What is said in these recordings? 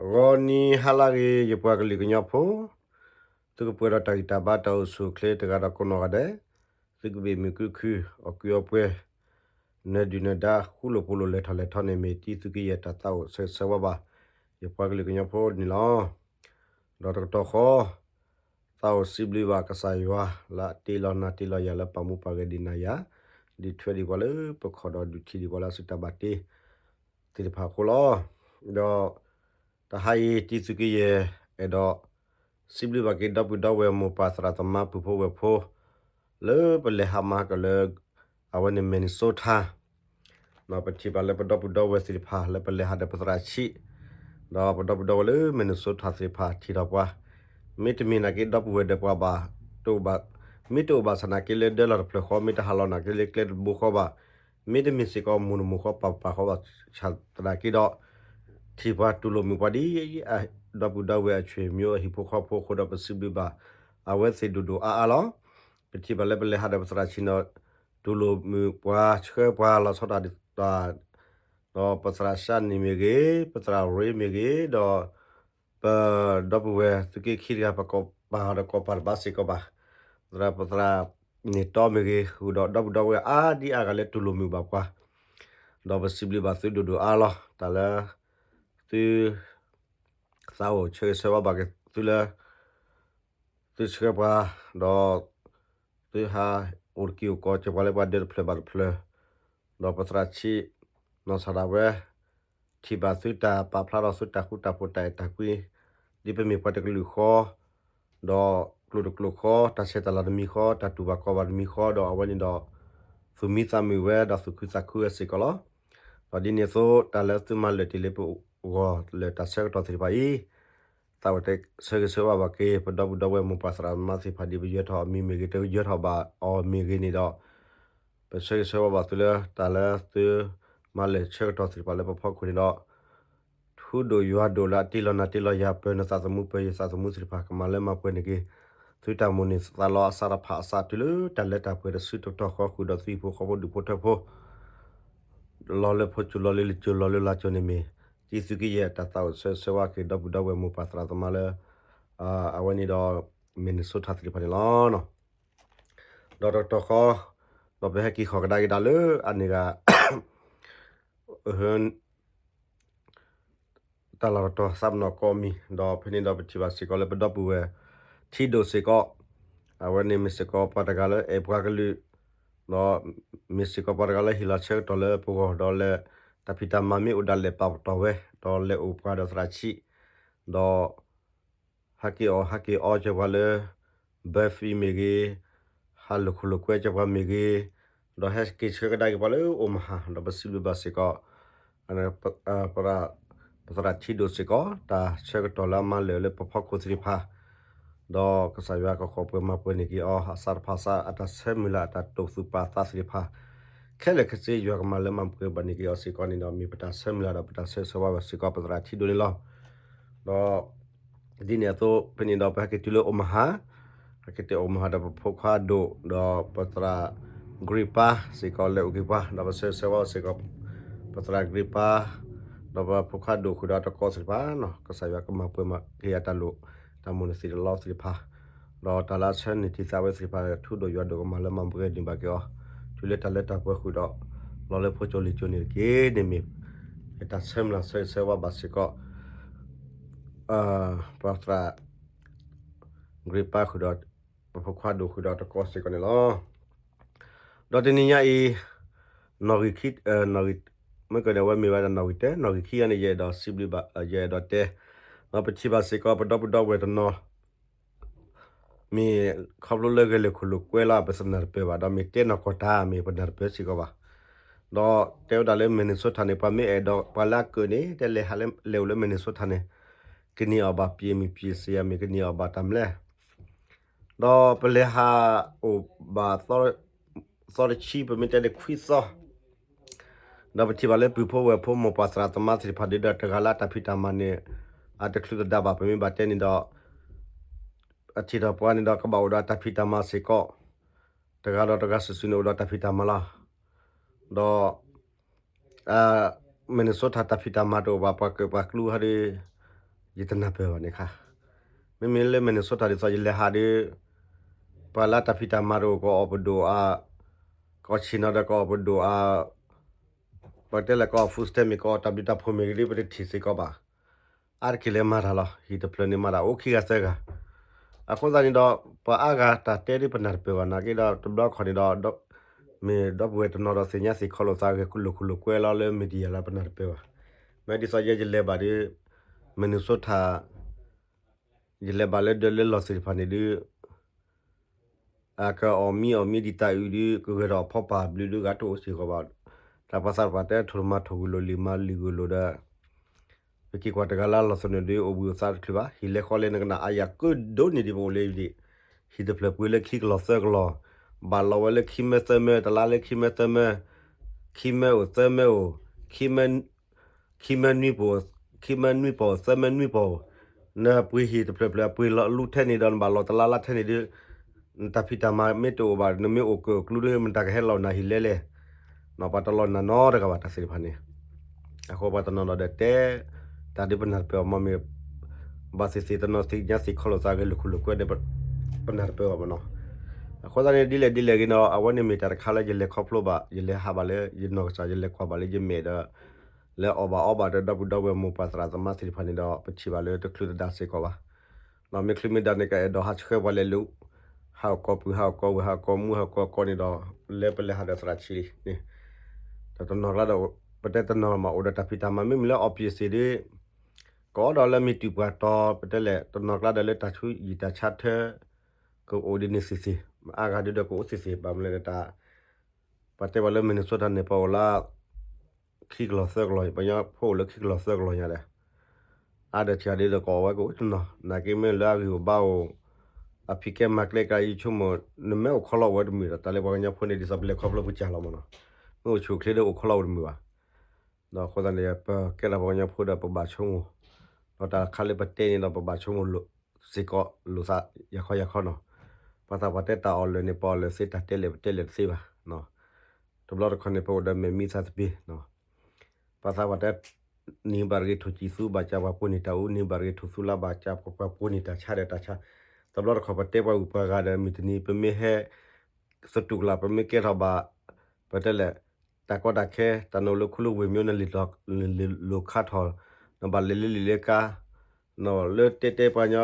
ဂီၤနံၤဟါလၢအဂ့ၤ ယပှၤကလုာ်ကညီဖိ, သုကပှဲၤဒီးတၢ်ဂံၢ်တၢ်ဘါ တၢ်အိၣ်ဆူၣ်အိၣ်ချ့တဂၤဒီးကိးနီၢ်ဂၤဒဲး, သုကဘ့ၣ်မုာ်ကုခု အီၣ်ကုအီပှဲၤ, နၢၤဒုၣ်နၢၤဒါ ဃူလိာ်ဖိးလိာ် လဲၤထီၣ်လဲၤထီန့ၣ် မ့ၢ်တံသုးက့ယဲၢ်တၢ်သးအိၣ်ဆၢဂ့ၤဆၢဝါဘၣ် ယပှၤကလုာ်ကညီဖိန့ၣ်လီၤ. ဒီးတကတီၢ်ဃီ သးအိၣ်စံးဘျုးဘၣ်ကစၢ်ယွၤလၢအတ့လီၤနၤတ့လီၤယၤ လၢပာ်မူပာ်ဂဲၤဒံးနၤယၤ, ဒုးထွဲဒံးပှၤလၢပခီၣ်ဒီးဒုးထံၣ်ဒံးပှၤလၢအစုတၢ်ဘၣ်တ့သ့ၣ်တဖၣ်အဃိလီၤ. ဒီးတဟါအံၤ တံသုးက့ယဲၢ် အဲၣ်ဒိးစံးဘျုးဘၣ်က့ၤ ဒီပုၢ်ဒီဝဲၢ်မိၢ်ပၢ်သရၣ်သမါပုၢ်ဖိဝဲၢ်ဖိ လၢပလဲၤဟးမၤဟးကၢၤလၢ အဝဲန့ၣ် Minnesota ဒီးပထံၣ်ဘၣ်လၢပဒီပုၢ်ဒီဝဲၢ်သ့ၣ်တဖၣ် လၢပလဲၤဟးဒီးပသရၣ်ဆံး, ဒီးပဒီပုၢ်ဒီဝဲၢ်လၢ Minnesota သ့ၣ်တဖၣ်ထံၣ်ထီၣ်ပှၤ, မ့တမ့ၢ်နာ်က့ ဒီပုၢ်ဝဲၢ်ဒီးပှၤဘၣ်, တအိၣ်ဘၣ်, မ့ၢ်တအိၣ်ဘၣ်ဆၣ်နာ်က့လၢဒၢလီၢ်တဖျၢၣ်ဃီ, မ့ၢ်တဟးလီၤနာ်က့လၢကျဲတဘိဃီဘၣ်, မ့တမ့ၢ်စ့ၢ်ကီးမိၢ်တမိၢ်ဃီပၢ်ပၢ်ဃီဘၣ်ဆၣ်သနာ်က့ဒီး, ထံၣ်ပှၤတူၢ်လိာ်မုာ်ပှၤဒ် ဒီပုၢ်ဒီဝဲၢ်အဆွေမျိုးအဟံၣ်ဖိဃီဖိအဃိဒီး ပစံးဘျုးဘၣ်အဝဲသ့ၣ်ဒိၣ်ဒိၣ်အါအါလီၤ. ပထံၣ်ဘၣ်လၢပလဲၤဟးဒီးပသရၣ်ဆံးန့ၣ် တူၢ်လိာ်မုာ်ပှၤဆှၢပှၤလီၤဆီဒၣ်တၢ်, ဒီးပသရၣ်ၡါနံၣ်မ့ၢ်ဂ့ၤ, ပသရၣ်ရ့မ့ၢ်ဂ့ၤ, ဒီးပဒီပုၢ်ဝဲၢ်သုးက့ခံတဂၤ ပကိးပာ်အီၤဒီးကိးပာ်တဘၣ်စ့ၢ်ကီးဘၣ်, သရၣ်ပသရၣ်န့ၣ်တီမ့ၢ်ဂ့ၤ, ဃုာ်ဒီးဒီပုၢ်ဒီဝဲၢ်အါဒံအါဂၤလၢတူၢ်လိာ်မုာ်ဘၣ်ပှၤ, ဒီးပစံးဘျုးဘၣ်သုဒိၣ်ဒိၣ်အါလီၤ. တၢ်လၢ သု သးအိၣ်ဆၢဂ့ၤဆၢဝါဘၣ်က့ၤသုလၢ သုဆှၢပှၤ, ဒီးသုဟးအိၣ်တက့ၢ်အိၣ်ကီၢ်ကၢၤပှၤလၢပှၤဒၢးတဖျၢၣ်ဘၣ်တဖျၢၣ်, ဒီးပသရၣ်ဆံး နီၢ်ဆၣ်ဒၣ်ဝဲ ထံၣ်ဘၣ်သုတၢ်ပာ်ဖျါထီၣ်သုတၢ်ဃူတၢ်ဖိးတၢ်အဲၣ်တၢ်ကွံ, ဒ်ပမ့ၢ်ပှၤတကလုာ်ဃီ, ဒီးကျိာ်တကျိာ်ဃီ, တၢ်ဆဲးတၢ်လၤတမံၤဃီ, တၢ်တူၢ်ဘၣ်ခီၣ်ဘၣ်တမံၤဃီ, ဒီးအဝဲန့ၣ်ဒီး သူၣ်မံသးမုာ်ဝဲ ဒီးသူၣ်ခုသးခုဝဲစ့ၢ်ကီးလီၤ. ဒီးဒ်န့ၣ်အသိး တၢ်လၢသုမၤလၢာ်တ့ၢ်လၢပဂီၢ်လၢာ်တၢ်ဆၢကတီၢ်သ့ၣ်တဖၣ်အံၤ, သးအိၣ်တဲဆၢဂ့ၤဆၢဝါဘၣ်က့ၤ ပဒီပုၢ်ဒီဝဲၢ်မိၢ်ပၢ်သရၣ်သမါသ့ၣ်တဖၣ် ဒ်ပယၢၤထီၣ်အမံၤမ့ၢ်ဂ့ၤ တယၢၤထီၣ်ဘၣ်အီၤမ့ၢ်ဂ့ၤန့ၣ်ဒီး, ပဆၢဂ့ၤဆၢဝါဘၣ်သုလၢ တၢ်လၢသုမၤလၢာ်ဆၢကတီၢ်သ့ၣ်တဖၣ်လၢပဖီခိၣ်န့ၣ်ဒီး ထူဒိၣ်ယွၤဒိၣ်လၢအတ့လီၤနၤတ့လီၤယၤ ပၢၤနသးသမူပၢၤယသးသမူသ့ၣ်တဖၣ် ကမၤလၢမၤပှဲၤန့ၢ်က့ၤ သုတၢ်မိၣ်န့ၢ်သးလီအသးတဖၣ်အသး တုၤလၢတၢ်လၢတၢ်ပှဲၤတစုတကတီၢ်ဃီ ဃုာ်ဒီးသုဟံၣ်ဖိဃီဖိဒူၣ်ဖိထၢဖိ လီၤလၢဖိစိၤလီၤလၢလံာ်စိၤလီၤလၢလါစိၤန့ၣ်မ့ၢ် တံသုးက့ယဲၢ်တၢ်သးအိၣ်ဆၢဂ့ၤဆၢဝါက့ၤ ဒီပုၢ်ဒီဝဲၢ်မိၢ်ပၢ်သရၣ်သမါလၢ အဝဲန့ၣ်ဒီး Minnesota သ့ၣ်တဖၣ်န့ၣ်လီၤ. ဒီးတကတီၢ်ဃီ ဒီးပဟဲက့ၤဃီၤကဒါက့ၤဒၣ်လၢအန့ၣ်ဂၤ တၢ်လီၢ်တတီၤသးပနီၣ်ကိးမံၤ ဒီးဖဲန့ၣ်ဒီးပထံၣ်ဘၣ်စ့ၢ်ကီးလၢပဒီပုၢ်ဝဲၢ် ထံဒိၣ်စ့ၢ်ကီး, အဝဲန့ၣ်မ့ၢ်စ့ၢ်ကီးပှၤတဂၤလၢအဲၣ်ပှၤကလုာ်, ဒီးမ့ၢ်စ့ၢ်ကီးပှၤတဂၤလၢဟ့ၣ်လီၤဆၢကတီၢ်လၢပဂီၢ် ဒီးလဲၤတၢ်ဖံးတၢ်မၤမ့ၢ်အိၣ်ဒၣ်လဲာ်ပာ်ပတီၢ်ဝဲ, ဒီးလဲၤအိၣ်ပှၤဒီးသရၣ်ဆံး, ဒီး ဟးက့ၤအီၣ်ဟးက့ၤအီကၢၤပှၤလၢ Buffalo မ့ၢ်ဂ့ၤ, ဟးလိာ်ခိၣ်လိာ်ကွဲကၢၤပှၤမ့ၢ်ဂ့ၤ, ဒီးဟဲက့ၤဆှၢကဒါက့ၤပှၤလၢ Omaha ဒီးပစံးဘျုးဘၣ်စ့ၢ်ကီး ပသရၣ်ထံဒိၣ်စ့ၢ်ကီး တၢ်ဆၢကတီၢ်လၢအမၤလၢာ်လၢပဖီခိၣ်သ့ၣ်တဖၣ်, ဒီးကစၢ်ယွၤကဃီၤပှဲၤမၤပှဲၤန့ၢ်က့ၤအီၤ အသးတဖၣ်အသး အတၢ်ဆၢမုၢ်လၢ်အတၢ်တိာ်သူၣ်ပာ်သးသ့ၣ်တဖၣ် ခဲလၢာ်ခဲဆ့ယွၤကမၤလၢမၤပှဲၤဘၣ်န့ၢ်က့ၤအီၤစ့ၢ်ကီးန့ၣ်ဒီး မ့ၢ်ပတၢ်ဆၢမုၢ်လၢ်ဒီးပတၢ်ဆၢဂ့ၤဆၢဝါဘၣ်စ့ၢ်ကီး ပသရၣ်ထံဒိၣ်န့ၣ်လီၤ. ဒီး ဒ်န့ၣ်အသိး ဖဲန့ၣ်ဒီးပဟဲက့ၤတုၤလၢ Omaha, ဟဲက့ၤတုၤ Omaha ဒီးပဖိခွါဒိၣ် ဒီးပသရၣ် Grandpa စ့ၢ်ကီးလဲၤအိၣ်က့ၤပှၤ ဒီးပဆၢဂ့ၤဆၢဝါစ့ၢ်ကီး ပသရၣ် Grandpa ဒီးပဖိခွါဒိၣ်ဃုာ်ဒီးတကိးသ့ၣ်တဖၣ်, ကစၢ်ယွၤကမၤပှဲၤမၤက့ၤအတၢ်လိၣ် တၢ်မိၣ်န့ၢ်သ့ၣ်တၢ်လီသ့ၣ်တဖၣ်, ဒီးတၢ်လၢအဆၢန့ၢ်တံၢ်သးဝဲသ့ၣ်တဖၣ် ထူဒိၣ်ယွၤဒိၣ်ကမၤလၢမၤပှဲၤန့ၢ်ဘၣ်က့ၤအီၤ, တုၤလၢတၢ်လၢတၢ်ပှဲၤဃုာ်ဒီး လီၤလၢဖိစိၤလံၤစိၤန့ၣ်တက့ၢ်န့ၣ်မ့ၢ် တၢ်ဆၢမုၢ်လၢ်ဆၢဂ့ၤဆၢဝါဘၣ်စ့ၢ်ကီး ပသရၣ် Grandpa ဃုာ်ဒီး ပဖိခွါဒိၣ်ဃုာ်ဒီးတကိးစ့ၢ်ကီးန့ၣ်လီၤ. ဒီးတနံၤညါအံၤ နီၣ်ဂံၢ်ခံ, နီၣ်ဂံၢ်, မ့ၢ်ကဒီးဝဲမ့ၢ်ဝဲဒၣ်နီၣ်ဂံၢ်တၢ နီၣ်ဂံၢ်ခံဂၤန့ၣ် ယအဲၣ်ဒိးစံးဘျုးဘၣ် ယအဲၣ်ဒိးတဲ, ဒီးပထံၣ်ဘၣ်စ့ၢ်ကီး ပဒီပုၢ်ဒီဝဲၢ်တနီၤ မ့ၢ်ခီဖျိလၢဂဲၤလိာ်ခိၣ်လိာ်ကွဲလီၤ ပသနၢ်တပၢၢ်ဘၣ် ဒီးမ့ၢ်တဲနီၢ်ကီၢ်တၢ် မ့ၢ်ပနၢ်တပၢၢ်စ့ၢ်ကီးဘၣ်. ဒီးတဲဝဲဒၣ်လၢ Minnesota န့ၣ် ပှၤမ့ၢ်အဲၣ်ဒိးပှၤလၢအကၢၣ်န့ၣ် တဲလဲၤဟးလဲၤအိၣ်လၢ Minnesota န့ၣ် ကန့ၢ်အီၤဘၣ် ပျ့ၤမုၢ်ပျ့ၤစ့ယၤ မ့ၢ်ကန့ၢ်အီၤဘၣ်တၢ်မလဲၣ် ဒီးပလဲၤဟးအိၣ်ဘၣ်သီတဆံ ပမ့ၢ်တဲန့ၣ်ခွံသီ ဒီးပထံၣ်ဘၣ်လၢပုၢ်ဖိဝဲၢ်ဖိမိၢ်ပၢ်သရၣ်သမါသ့ၣ်တဖၣ်ဒ်ဒီးတဂၤလၢအတၢ်ဖံးတၢ်မၤန့ၣ် အတချုးသဒါဘၣ် ပမ့ၢ်ဘၣ်တဲန့ၣ်ဒီး အထံၣ်ထီၣ်ပှၤန့ၣ်ဒီး ကဘၣ်အိၣ်ဒီးတၢ်ဖံးတၢ်မၤစ့ၢ်ကီး တဂၤဒီးတဂၤစုာ်စုာ်န့ၣ်အိၣ်ဒီးတၢ်ဖံးတၢ်မၤလီၤ. ဒီး Minnesota တၢ်ဖံးတၢ်မၤတအိၣ်ဘၣ် ပှၤကၢၣ်ပှၤကျူဟီဒီး ယတနၢ်ပၢၢ်ဘၣ်န့ၣ်ခါ, မ့မ့ၢ်လၢ Minnesota ဒ်သိးယလဲၤဟးဒီး ပှၤလၢတၢ်ဖံးတၢ်မၤတအိၣ် ကအီၣ်ပဒိၣ်အါ, ကီၢ်ဆ့ၣ်နီၤဒီးကအီၣ်ပဒိၣ်အါ, ပတဲလဲၣ်ကအီၣ် food stamp မ့ၢ်ကအီၣ်တၢ်ဘျုးတၢ်ဖှိၣ်မ့ၢ်ဂ့ၤဒီး ပတထံၣ်စ့ၢ်ကီးဘၣ်. အါတက့ၢ်လၢမၤတၢ်လီၤ. ဟံၣ်တဖျၢၣ်န့ၣ်မၤတၢ်အိၣ်ခံဂၤသၢဂၤ. အဃိသတးန့ၣ်ဒီး ပှၤအါဂၤတၢ်တဲဒ်ပနၢ်တပၢၢ်ဘၣ်နာ်က့ဒီး တဘျီခီန့ၣ်ဒီး မ့ၢ်ဒီပုၢ်ဝဲၢ်တနီၤဒီးသ့ၣ်ညါသ့ၣ်ခီလိာ်သးဂ့ၤလိာ်ခိၣ်လိာ်ကွဲလီၤလၢ media လၢပနၢ်တပၢၢ်ဘၣ်. မ့ၢ်ဒ်သိးယဲယလဲၤဘၣ်ဒီး Minnesota ယလဲၤဘၣ်လၢဒၢးလၢလီၢ်သ့ၣ်တဖၣ်န့ၣ်ဒီး အကအီၣ်မံအီၣ်မံဒ်တၢ်အုးဒီး ကဂဲၤထီၣ်အဖီပာ်ဘျုးဒီးဂၤတအိၣ်စ့ၢ်ကီးဘၣ်. တၢ်ပှၤသးပှၢ်တဲထိၣ်တမၤထိၣ်ဂုၢ်လိာ်လံာ်မၤလံာ်ဂုၢ်လိာ်ဒီး ပက့ၤကွၢ်တဂၤလၢလီၢ်သနၢၣ်ဒီး အိၣ်ဘှံးအိၣ်သါတချုးဘၣ်. ဟံၣ်လဲၤဃီလဲၤနကနၣ်အါယၤကၢဒိၣ်န့ၢ်ဒံးပအိၣ်လၢဒံး ဟံၣ်တဖျၢၣ်ပှ့ၤလၢခံကလီၢ်သၢကလီၢ်, ဘၣ်လီၤဝဲလၢခံမၢသၢမၢ, တလါလၢခံမၢသၢမၢ, ခံမၢအိၣ်သၢမၢအိၣ်, ခံမၢ ခံမၢနွံပီၢ်, ခံမၢနွံပီၢ် သၢမၢနွံပီၢ်, နပှ့ၤဟံၣ်တဖျၢၣ်ဖျၢၣ် ပှ့ၤလီၤလူထဲန့ၣ်ဒီး နဘၣ်လီၤတလါလါထဲန့ၣ်ဒီး နတၢ်ဖံးတၢ်မၤမ့ၢ်တအိၣ်ဘၣ် နမ့ၢ်အိၣ်ကၢၢ်အိၣ်ကျူဒီး မတၤကဟဲလီၤနၤဟံၣ်လဲလဲၣ်. ပှၤတလီၤနၤနီတဂၤဘၣ်တၢ်သ့ၣ်တဖၣ်န့ၣ်. အဃိပှၤတနီၤဒီးတဲ တၢ်ဒ်ပနၢ်တပၢၢ်အီၤမ့ၢ် ဘၣ်သ့ၣ်သ့ၣ်တနီၤသ့ၣ်ညါသ့ၣ်ခီလိာ်သးဂ့ၤလိာ်ခိၣ်လိာ်ကွဲဒီး ပနၢ်တပၢၢ်ဘၣ်မနီၤ. အဃိသတးန့ၣ် ဒ်လဲၣ်ဒ်လဲၣ်ဂ့ၤနီၤ အဝဲန့ၣ်မ့ၢ်တၢ်တခါလၢယလဲၤခီဖျိဘၣ် ယလဲၤဟးဘၣ်လၢယနီၢ်ကစၢ် ယလဲၤကွၢ်ဘၣ်လၢယမဲာ်ဒီး လၢအီၣ်ဘၣ်အီဘၣ်ဒီး ဒီပုၢ်ဒီဝဲၢ်မိၢ်ပၢ်သရၣ်သမါသ့ၣ်တဖၣ်န့ၣ်ဒီး ပထံၣ်ဘၣ်လၢတချုးတဒါစ့ၢ်ကီးဘၣ်. မ့ၢ်ချုးမ့ၢ်ဒါန့ၣ် ကအဲၣ်ဒိးဟးဆှၢပှၤလဲၤလိာ် ဟးအိၣ်ကိးပုၢ် ဟးအိၣ်ကိးဝဲၢ် ဟးအိၣ်ကိးမူ ဟးအိၣ်ကိးကီန့ၣ်ဒီး လၢပလဲၤဟးဒီးသရၣ်ဆံးလံန့ၣ် ဒီးတနီၤကျါဒီး ပတဲတနီၤမးအိၣ်ဒီးတၢ်ဖံးတၢ်မၤ မ့မ့ၢ်လၢ office ဒီး ကအိၣ်ဒီးလၢမ့ၢ်တုၤပှၤတီၤ ပတဲလဲၣ် တနီၤကျါဒီးလၢတၢ်ဆူးယံာ်တၢ်ဆါထၢ ကအိၣ်ဒ်န့ၣ်သ့ၣ်သ့ၣ် အါဂၤဒုဒီးကအိၣ်သ့ၣ်သ့ၣ် ဘၣ်မနုၤလဲၣ်ဒီးတၢ် ပှၤတဲပှၤလၢ Minnesota န့ၣ် ပှၤအိၣ်လၢ ခံကလီၢ်သၢကလီၢ် ပှၤကညီဖိအိၣ်လၢခံကလီၢ်သၢကလီၢ်ညါဒီး အါဒီးဆံးဒီး ကအိၣ်ဝဲကအိၣ်တနီၤ နာ်က့မ့ၢ်လၢအဂံၢ်အိၣ်ဘါအိၣ် အဖံးကဲမၤကျဲကါယဆိကမိၣ် နမ့ၢ်အိၣ်ခီလီၤအိၣ်ဝဲတမုာ်ဒီး တၢ်လၢပှၤကညီဖိန့ၣ် ဒ်သိးပလဲၤခီဖျိပကစၢ်လီၤမးနီၤ မ့ၢ်အိၣ်ဆူၣ်အိၣ်ချ့ဒီးအိၣ်ခီလီၤအိၣ်တမုာ်ဘၣ် ဒီးအဃိသတးန့ၣ် ပကဲထီၣ်ပှၤကညီဖိဒီးပဘၣ်ဆိကမိၣ် ဒီးတၢ်ခါလၢပတဲန့ၣ်ဒီးပဘၣ်ဆိကမိၣ်လိာ်စ့ၢ်ကီးလိာ်သးယၤခီယၤခီနီၤ ပှၤသးပှၢ်တဲတၢ်အီၣ်လၢာ်န့ၣ် ပအီၣ်လၢာ်သ့ တၢ်တဲလဲၣ်ပတဲလဲၣ်တသ့ဘၣ် တဘျီတခီန့ၣ် ပအိၣ်ဒီးမဲာ်မံသးသပ့ၤ ပှၤသးပှၢ်တဲ နံၤဘၣ်တဂ့ၤထိၣ်ကံၢ်သူ ဘၣ်စၢ်ပှၤပှ့ၤန့ၢ်တၢ်အူ နံၤဘၣ်တဂ့ၤထိၣ်သူလါ ဘၣ်စၢ်ပှၤပှ့ၤန့ၢ်တၢ်ဆါဒီးတၢ်ဆါ တဘျီတခီၣ် ပတဲပှၤဂုၤပှၤဂၤဒီး မုၢ်တနံၤ ပမ့ၢ်ဟဲ သတူၢ်ကလာ် ပမ့ၢ်ကဲထီၣ်ဘၣ် ပတဲလဲၣ် တၢ်ကီတၢ်ခဲ တၢ်နအိၣ်လၢခူလၢဝ့ၢ်မ့ၢ် နလံၣ်လိၤခါထီၣ် နဘၣ်လဲၤလၢလံာ်လၢကါ လၢတဲတဲပှၤကညီ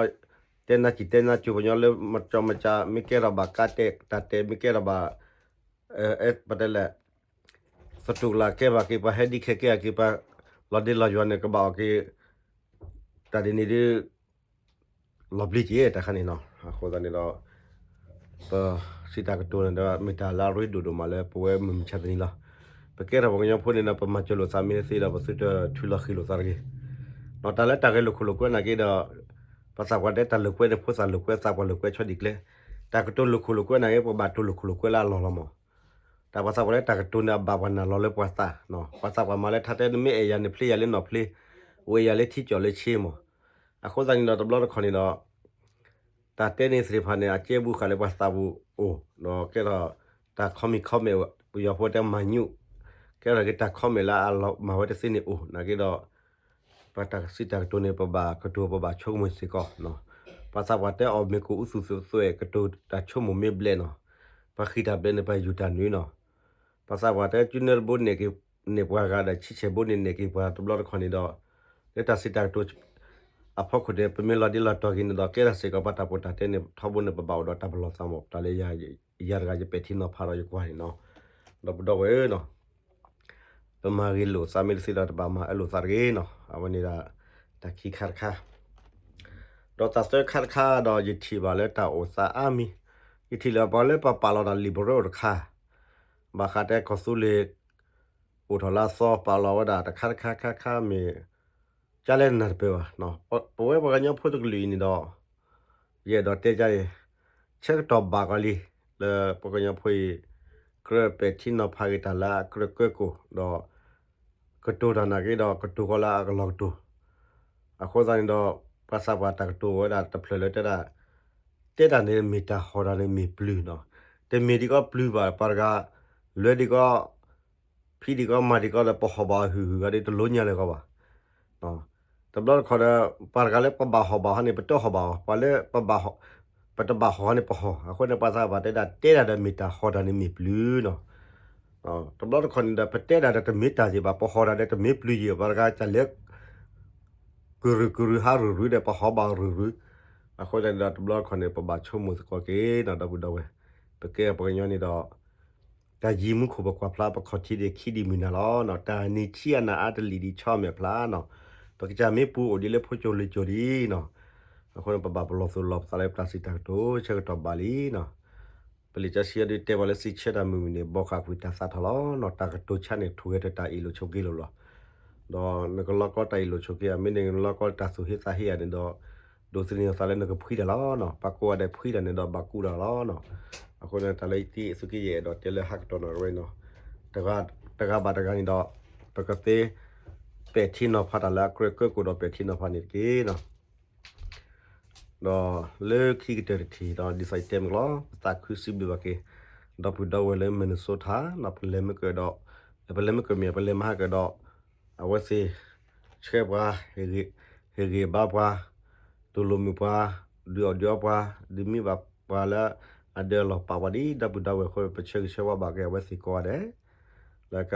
တဲနါစံၣ်တဲနါစိၤပှၤကညီလၢမၤကၠီမၤကၠီ မ့ၢ်ကဲထီၣ်ဘၣ်ကါတဲာ်တၢ်တဲာ် မ့ၢ်ကဲထီၣ်ဘၣ် ပတဲလဲၣ် သတူၢ်ကလာ်ကဲဘၣ်က့ၤ ပှၤဟဲဒ်ခဲကဲက့ၤ ပှၤလီၤဒ့လီၤယွၤန့ၣ် ကဘၣ်အီၣ်က့ၤ တၢ်ဒ်န့ၣ်ဒီး လီၤဘျ့က့ၤတၢ်ခါန့ၣ်နီၤ အဃိသတးန့ၣ်ဒီး ပစံးတၢ်ကတိၤန့ၣ်ဒီး မ့ၢ်တၢ်လၢအရ့ဒိၣ်ဒိၣ်မးလၢပဝဲမုၢ်မဆါတနံၤလီၤ. ပကဲထီၣ်ပှၤကညီဖိန့ၣ်ဒီး ပမၤစၢၤလိာ်သးမ့ၢ်တသ့ဒီး ပသုတထုးလီၤဃံၤလိာ်သးတဂ့ၤ. ဒီးတၢ်လၢတၢ်ဂဲၤလိာ်ခိၣ်လိာ်ကွဲနာ်က့ဒီး ပှၤသးပှၢ်တဲတၢ်လိာ်ကွဲန့ၣ် ဖိသၣ်လိာ်ကွဲ သးပှၢ်လိာ်ကွဲဆီဒ်ကျဲ တၢ်ကတိၤလိာ်ခိၣ်လိာ်ကွဲနာ်က့ ပဘၣ်တိၤလိာ်ခိၣ်လိာ်ကွဲလၢအလီၢ်လီၤမး တၢ်ပှၤသးပှၢ်လၢတၢ်ကတိၤန့ၣ် အဘၣ်ပှၤနာ်လီၤလၢပှၤသး, ပှၤသးပှၢ်မၤလၢထါတဲ နမ့ၢ်အဲၣ်ယၤန့ၣ် ဖျ့ယၤလၢနီၢ်ဖျ့, အိၣ်အဲၣ်ယၤလၢထံကၠီၣ်လၢဆ့မး. အဃိသတးန့ၣ်ဒီး တဘျီတခီၣ်န့ၣ်ဒီး တၢ်တဲန့ၣ်သ့ၣ်တဖၣ်န့ၣ် အကဲဘူးဃာ်လၢပှၤသးပူၤအိၣ်, ဒီးကဲထီၣ်တၢ် comment comment ပယီၤဖိတဲမၤညူး, ကဲထီၣ်က့ၤတၢ် comment လၢအလီၤမၢ်ဝဲတသ့န့ၣ်အိၣ်, နာ်က့ဒီး ပတၢ်စံးတၢ်ကတိၤန့ၣ် ပဘၣ်ကတိၤပဘၣ်ဆိကမိၣ်စ့ၢ်ကီး, ပှၤသးပှၢ်တဲအီၣ်မ့ၤကိၣ်အူသူၣ်သူၣ်သွဲၣ် ကတိၤတၢ်ဆိကမိၣ်မ့ၢ်ဘျဲၣ်နီၤ, ပှၤဃံတၢ်ဘျဲၣ်န့ၣ် ပှၤယူၤတၢ်နုာ်နီၤ, ပှၤသးပှၢ်တဲ ကၠူနၢတဘိန့ၣ်က့ၤန့ၢ်ပှၤဂၤဒီး ဆံဆဲးဘိန့ၣ်န့ၢ်က့ၤပှၤတဘျီတခီၣ်န့ၣ်ဒီး လၢတၢ်စံးတၢ်ကတိၤ အဖီခိၣ်န့ၣ် ပမ့ၢ်လီၤဒ့လီၤတီၤက့ၤန့ၣ်ဒီး ကဲထီၣ်စ့ၢ်ကီးပှၤတၢ်ဖိတၢ်တဲန့ၣ် ထီဘိန့ၣ် ပဘၣ်အိၣ်ဒီးတၢ်ပလီၢ်သးမး, တၢ်လၢယၤတဂၤယပဲာ်ထံနီၤဖးဒီးယကွၢ်န့ၣ်နီၤ, ဒီပုၢ်ဒီဝဲၢ်ဧၢနီၤ ပမၤဂ့ၤလိာ်သးမ့ၢ်တသ့ဒီး တဘၣ်မၤအၢလိာ်သးတဂ့ၤနီၤ, အဝဲန့ၣ်ဒီး တၢ်ခံခါတခါ, ဒီးတၢ်သၢခါတခါဒီး ယထံၣ်ဘၣ်လၢတၢ်အိၣ်သးအါမံၤ, ယထံၣ်လၢပှၤလၢပပာ်လီၤတၢ်လံာ်ပရၢအိၣ်တခါ, ဘၣ်ဃးတဲကီၢ်သူလ့ၤ အိၣ်ထီၣ်လၢအသီ ပာ်လီၤဝဲဒၣ်တခါတခါခါခါမ့ၢ် ကၢ်လဲၣ်နၢ်တပၢၢ်ဘၣ်, ပဝဲပှၤကညီဖိတကလုာ်အံၤန့ၣ်ဒီး ယအဲၣ်ဒိးတဲကါအံၤ, ဆၢကတီၢ်ဘၣ်ကီးလံ, လၢပှၤကညီဖိအံၤ ကြၢးပဲာ်ထံနီၤဖးက့ၤတၢ်လၢအကြၢးကၢကိၢ်ဒီး ကတိၤတၢ်နာ်က့ဒီး ကတိၤဃီလၢအကလီၤကတိၤ, အဃိသတးန့ၣ်ဒီး ပှၤသးပှၢ်တၢ်ကတိၤဝဲဒၣ်တဖျၢၣ်လၢတဲဒၣ်, တဲတၢ်န့ၣ်မ့ၢ်တၢ်ဟီၣ်တၢ်န့ၣ်မ့ၢ်ပျုၤနီၤ, တမ့ၢ်ဒံးကီးပျုၤဘၣ် ပှၤတဂၤ လဲၤဒံးကီး ဖံးဒံးကီးမၤဒံးကီးဒီး ပဟီၣ်ဘၣ်အဟုၣ်ဟုၣ်ဂၤဒီး တလိညါလၢၤကီးဘၣ်. တဘျီတခီၣ်ဒီး ပှၤတဂၤလၢပဘၣ်ဟီၣ်ဘၣ်ဟီန့ၣ် ပတဟီၣ်ဘၣ်အီၤ, ပှၤလၢပဘၣ်ဟီၣ်, ပတဘၣ်ဟီၣ်ဟီန့ၣ် ပဟီၣ်, အဃိန့ၣ် ပှၤသးပှၢ်တဲဒၣ် တဲဒၣ်ဒီးမ့ၢ်တၢ်, ဟီၣ်တၢ်န့ၣ်မ့ၢ်ပျုၤနီၤ. တဘျီတခီၣ်န့ၣ်ဒီး ပတဲဒၣ်ဒီးတမ့ၢ်တၢ်ယံၤဘၣ်, ပဟီၣ်တၢ်ဒီးတမ့ၢ်ပျုၤယံၤ, ပှၤတဂၤတၢ်လဲၤ ကရုၢ်ကရုၢ်ဟးရုၢ်ရုၢ်ဒီး ပဟီၣ်ဘၣ်ရုၢ်ရုၢ်, အဃိန့ၣ်ဒီး တဘျီတခီၣ်န့ၣ် ပဘၣ်ဆိကမိၣ်သကိးက့ၤနီၤ ဒီပုၢ်ဒီဝဲၢ်, ပကဲပှၤကညီန့ၣ်ဒီး တၢ်ယံၤမူခိၣ်ပကွၢ်ဖျါ ပခီၣ်ထံးဒံးခံဒံးမုၢ်နၤလီၤနီၤ, တၢ်နံၤဆံးအနၢ်အါတလံာ်ဒံးဆီအမဲာ်ဖျါနီၤ, ပကစၢ်မ့ၢ်ပူၤအိၣ်ဒံးလၢဖိကၠိလံာ်ကၠိဒံးနီၤ, အဃိန့ၣ် ပဘၣ်ပလီၢ်သူၣ်လီၤပသးလၢပတၢ်စံးတၢ်ကတိၤဆၢကတီၢ်ဘၣ်လံနီၤ. ပလံာ်စီဆှံအဒုးတဲပှၤလၢ စံးဆၢတၢ်မုာ်မုာ်န့ၣ် ဘီၣ်ဃာ်ကွံာ်တၢ်သးထီၣ်လီၤနီၤ, တၢ်ကတိၤဆါန့ၣ် ထိၣ်ဂဲၤတၢ်အ့ၣ်လိာ်ဆိးက့လိာ်လီၤ. ဒီးနကလီကီတၢ်အ့ၣ်လိာ်ဆိးက့ အမ့ၢ်န့ၣ် နလီကီတၢ်သူၣ်ဟ့သးဟ့ယၤန့ၣ်ဒီး ဒိးသန့ၤအသးလၢနကဖှံတၢ်လီၤနီၤ, ပှၤကိးဂၤဒဲးဖှံတၢ်န့ၣ်ဒီး ဘၣ်ကူးတၢ်လီၤနီၤ. အဃိန့ၣ် တၢ်လၢသုးက့ယဲၢ်အဲၣ်ဒိးတဲလၢဟးကတီၢ်နီၢ်ကီၢ်ဝဲနီၤ, တဂၤဘၣ်တဂၤန့ၣ်ဒီး ပကသ့ ပဲာ်ထံနီၤဖးတၢ်လၢအကြၢးကၢကိၣ်ဒီးပဲာ်ထံနီၤဖးန့ၣ်တက့ၢ်နီၤ. ဒီးလၢခံကတၢၢ်တထံၣ်ဒီး ဒ်သိးယတဲမုၢ်ကလီၤ ပသးခုစံးဘျုးဘၣ်က့ၤ ဒီပုၢ်ဒီဝဲၢ်လၢ Minnesota နီၤ, ပလဲၤမ့ၢ်ကၢၣ်ဒီး ပလဲၤမ့ၢ်ကၢၣ်မ့ၢ် ပလဲၤမဟါကၢၣ်ဒီး အဝဲသ့ၣ်ဆှၢပှၤ ဟ့ၣ်ဂံၢ်ဘါပှၤ တူၢ်လိာ်မုာ်ပှၤ ဒုးအီၣ်ဒုးအီပှၤ ဒုးမံဘၣ်ပှၤလၢအဒၢအလီၢ် ပာ်ပှၤဒ်ဒီပုၢ်ဒီဝဲၢ်အဃိ ပဆၢဂ့ၤဆၢဝါဘၣ်က့ၤအဝဲသ့ၣ်ကိးဂၤဒဲး လၢက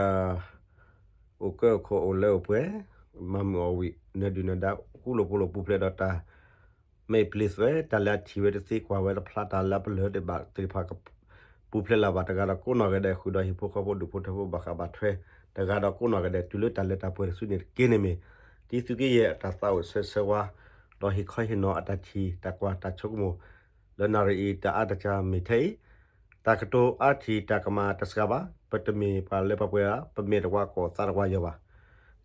အိၣ်ကၢအိၣ်ခိးအိၣ်လၢအိၣ်ပှဲၤ မၤမုာ်အီၣ်ဝံၣ် နၢၤဒုၣ်နၢၤဒါ ဃူလိာ်ဖိးလိာ်ပူၤဖျဲးဒီးတၢ် မဲာ်ပျံၤသွဲ တၢ်လၢအထံၣ်ဝဲတသ့ကွၢ်ဝဲတဖျါ တၢ်လၢအပလၢၢ်တဘၣ်သ့ၣ်တဖၣ် ပူၤဖျဲးလၢၤဘၣ် တဂၤဒီးကိးနီၢ်ဂၤဒဲး ဃုာ်ဒီးဟံၣ်ဖိဃီဖိဒူၣ်ဖိထၢဖိဘၣ်ဃးဘၣ်ထွဲ တဂၤဒီးကိးနီၢ်ဂၤဒဲး တုၤလၢတၢ်လၢတၢ်ပှဲၤတစုန့ၣ်တက့ၢ်န့ၣ်မ့ၢ် တံၤသုးက့ယဲၢ်အတၢ်သးအိၣ်ဆၢဆၢဝါ ဒီးဟ့ၣ်ခီဟ့ၣ်နီၤအတၢ်ထံၣ်တၢ်ကွၢ်တၢ်ဆိကမိၣ် လၢနၣ်ရံၣ်အံၤ တၢ်အါတၢ်စှၤမ့ၢ်ထဲအံၤ တၢ်ကတိၤအါထံၣ်တၢ်ကမၣ်တစှၤဘၣ် ပတမ့ၢ်ပှၤလၢပှဲၤပှဲၤဘၣ် ပမဲာ်တဝါကီၢ်သးတဝါယီၤဘၣ်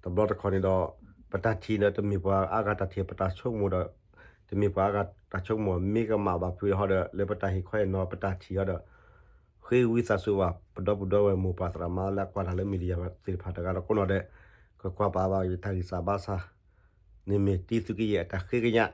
တဘျီတခီၣ်န့ၣ်ဒီး ပတၢ်ထံၣ်ဒီးတမ့ၢ်ပှၤအါဂၤတၢ်ထံၣ် ပတၢ်ဆိကမိၣ်ဒီး တမ့ၢ်ပှၤအါဂၤတၢ်ဆိကမိၣ် မ့ၢ်ကမၣ်ဘၣ်ဖုးဟီဒီး လၢပတၢ်ဟ့ၣ်ခီဟ့ၣ်နီၤ ပတၢ်ထံၣ်ဟီဒီး ဃ့ဝံသးစူၤဘၣ် ပဒီပုၢ်ဒီဝဲၢ်မိၢ်ပၢ်သရၣ်သမါလၢအကွၢ်တၢ်လၢ media သ့ၣ်တဖၣ်တဂၤဒီးကိးနီၢ်ဒဲး ကကွၢ်ပာ်ဘၣ်ယတၢ်ဂံၢ်စၢ်ဘါစၢ် န့ၣ်မ့ၢ်တံၤသုးက့ယဲၢ်အတၢ်ဃ့ကညး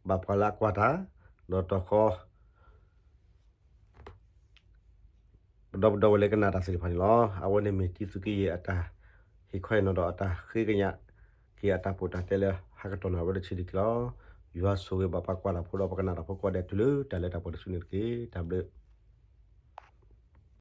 ဘၣ်ပှၤလၢအကွၢ်တၢ် ဒီးတီၤဃီ ပဒီပုၢ်ဒီဝဲၢ်လၢကနၣ်တၢ်သ့ၣ်တဖၣ်န့ၣ်လီၤ. အဝဲန့ၣ်မ့ၢ်တံၤသုးက့ယဲၢ်အတၢ်ဟ့ၣ်ခီဟ့ၣ်နီၤဒီးအတၢ်ဃ့ကညး က့ၤအတၢ်ပီးတၢ်တဲလၢဟးကတီၢ်နီၢ်ဝဲတဆံးတက့ၢ်လီၤ. ယွၤဆိၣ်ဂ့ၤဘၣ်ပှၤကွၢ်တၢ်ဖိဒီးပှၤကနၣ်တၢ်ဖိကိးဂၤဒဲးတုၤလၢတၢ်လၢတၢ်ပှဲၤတစုန့ၣ်တက့ၢ်. တၢ်ဘျုး